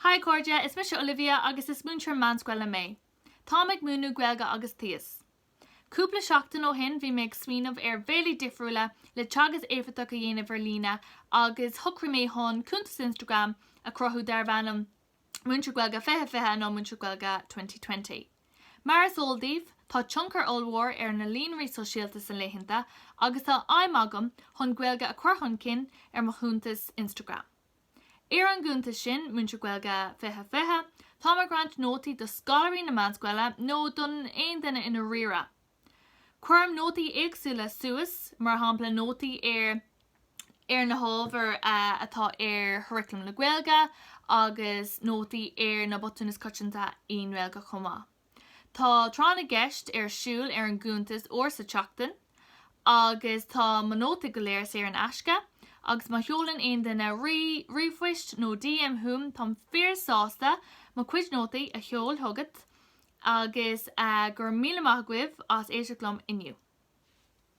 Hi a chairde, is mise Olivia agus is múinteoir meánscoile mé. Táim ag múineadh Gaeilge agus Tíos. Cúpla seachtain ó shin bhí mé ag smaoineamh ar bhealaí difriúla le teagasc éifeachtach a dhéanamh ar líne agus shocraigh mé chun cuntas Instagram a chruthú darbh ainm Múinteoir Gaeilge 2020 nó Múinteoir Gaeilge 2020. Mar is eol daoibh, tá tionchar ollmhór ar na líonraí sóisialta sna laethanta agus tá aidhm agam chun Gaeilge a chur chun cinn ar mo chuntas Instagram. Ar an gcuntas sin, Múinteoir Gaeilge 2020, táim ag roinnt nótaí do scoláirí na meánscoile nó don aon duine i ndáiríre. Cuirim nótaí éagsúla suas, mar shampla nótaí ar ar na hábhair atá ar churaclam na Gaeilge agus nótaí ar na botúin is coitianta i nGaeilge chomh maith. Tá Tráth na gCeist ar siúl ar an gcuntas uair sa tseachtain agus tá mo nótaí go léir saor in aisce agus má sheolann aon duine ríomhphoist nó DM chugam táim fíor sásta mo chuid nótaí a sheol chugat agus go raibh míle maith agaibh as éisteacht liom inniu.